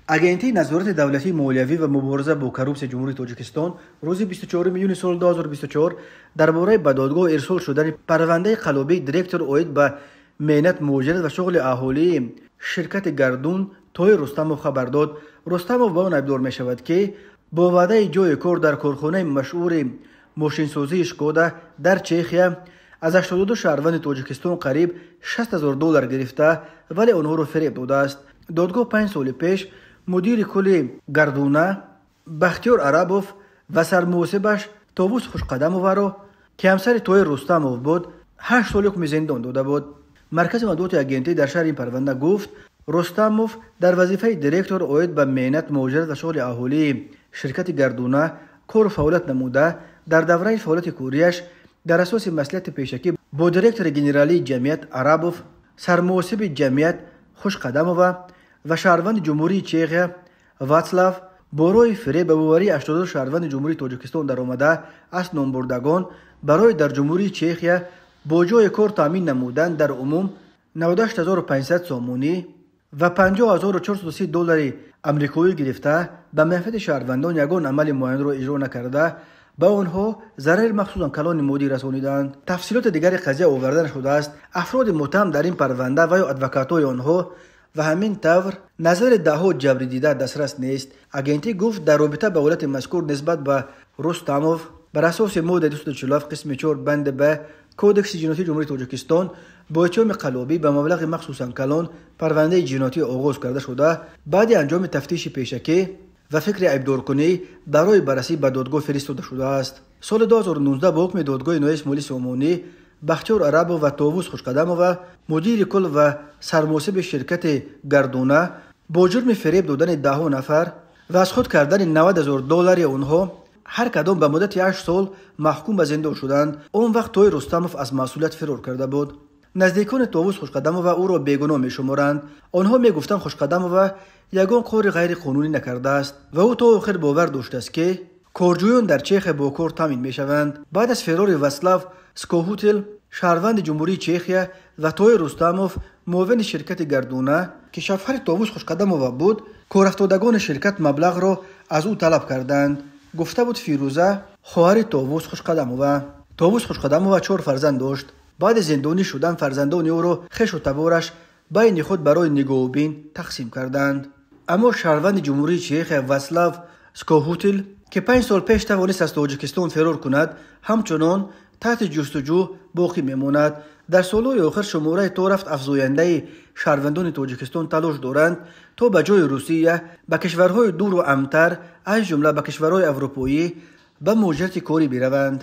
Агентии назорати давлатии молиявӣ ва мубориза бо коррупсияи Ҷумҳурии Тоҷикистон рӯзи 24 июни соли 2024 дар бораи ба додгоҳ ирсол шудани парвандаи қаллобии директор оид ба меҳнат, муҳоҷират ва шуғли аҳолии ширкати «Гардун» Тоҳир Рустамов хабар дод. Рустамов ба он айбдор мешавад, ки бо ваъдаи ҷойи кор дар корхонаи машҳури мошинсозии «Шкода» дар Чехия аз 82 шаҳрванди Тоҷикистон қариб 60 ҳазор доллар гирифта, вале онҳоро фиреб додааст. Додгоҳ 5 соли пеш мудири кулли «Гардуна» Бахтиёр Арабов ва сармуҳосибаш Товус Хушқадамоваро, ки ҳамсари Тоҳир Рустамов буд, 8 соли ҳукми зиндон дода буд. Маркази матбуоти агентӣ дар шарҳи ин парванда гуфт, Рустамов дар вазифаи директор оид ба меҳнат, муҳоҷират ва шуғли аҳолии ширкати «Гардуна» кору фаъолият намуда, дар давраи фаъолияти кориаш дар асоси маслиҳати пешакӣ бо директори генералии ҷамъият Арабов, сармуҳосиби ҷамъият Хушқадамова ва шаҳрванди Ҷумҳурии Чехия Ватслав бо роҳи фиреб ба боварии 82 шаҳрванди Ҷумҳурии Тоҷикистон даромада, аз номбурдагон барои дар Ҷумҳурии Чехия бо ҷойи кор таъмин намудан дар умум 98 500 сомонӣ ва 50 430 доллари амрикоӣ гирифта, ба манфиати шаҳрвандон ягон амали муайянро иҷро накарда, ба онҳо зарари махсусан калони моддӣ расониданд. Тафсилоти дигари қазия оварда нашудааст. Афроди муттаҳам дар ин парванда ва ё адвокатҳои онҳо ва ҳамин тавр назари даҳҳо ҷабрдида дастрас нест. Агентӣ гуфт, дар робита ба ҳолати мазкур нисбат ба Рустамов бар асоси моддаи 247 қисми 4 банди б Кодекси ҷиноятии Ҷумҳурии Тоҷикистон бо иттиҳоми қаллобӣ ба маблағи махсусан калон парвандаи ҷиноятӣ оғоз карда шуда, баъди анҷоми тафтиши пешакӣ ва фикри айбдоркунӣ барои баррасӣ ба додгоҳ фиристода шудааст. Соли 2019 бо ҳукми додгоҳи ноҳияи Исмоили Сомонӣ Бахтиёр Арабов ва Товус Хушқадамова, мудири кул ва сармуҳосиби ширкати «Гардуна», бо ҷурми фиреб додани даҳҳо нафар ва аз худ кардани 90 ҳазор доллари онҳо ҳар кадом ба муддати 8 сол маҳкум ба зиндон шуданд. Он вақт Тоҳир Рустамов аз масъулият фирор карда буд. Наздикони Товус Хушқадамова ӯро бегуноҳ мешуморанд. Онҳо мегуфтанд, Хушқадамова ягон кори ғайриқонунӣ накардааст ва ӯ то охир бовар доштааст, ки корҷӯён дар Чехия бо кор таъмин мешаванд. Баъд аз фирори Васлав Скоҳутил, шаҳрванди Ҷумҳурии Чехия, ва Тоҳир Рустамов, муовини ширкати «Гардуна», ки шавҳари Товус Хушқадамова буд, корафтодагони ширкат маблағро аз ӯ талаб карданд, гуфта буд Фирӯза, хоҳари Товус Хушқадамова. Товус Хушқадамова чор фарзанд дошт. Баъди зиндонӣ шудан фарзандони ӯро хешу табораш байни худ барои нигоҳубин тақсим карданд. Аммо шаҳрванди Ҷумҳурии Чехия Васлав Скоҳутил, ки 5 сол пеш тавонист аз Тоҷикистон фирор кунад, ҳамчунон таҳти ҷустуҷӯ боқӣ мемонад. Дар солҳои охир шумораи то рафт афзояндаи шаҳрвандони Тоҷикистон талош доранд, то ба ҷои Русия ба кишварҳои дуру амнтар, аз ҷумла ба кишварҳои аврупоӣ, ба муҳоҷирати корӣ бираванд.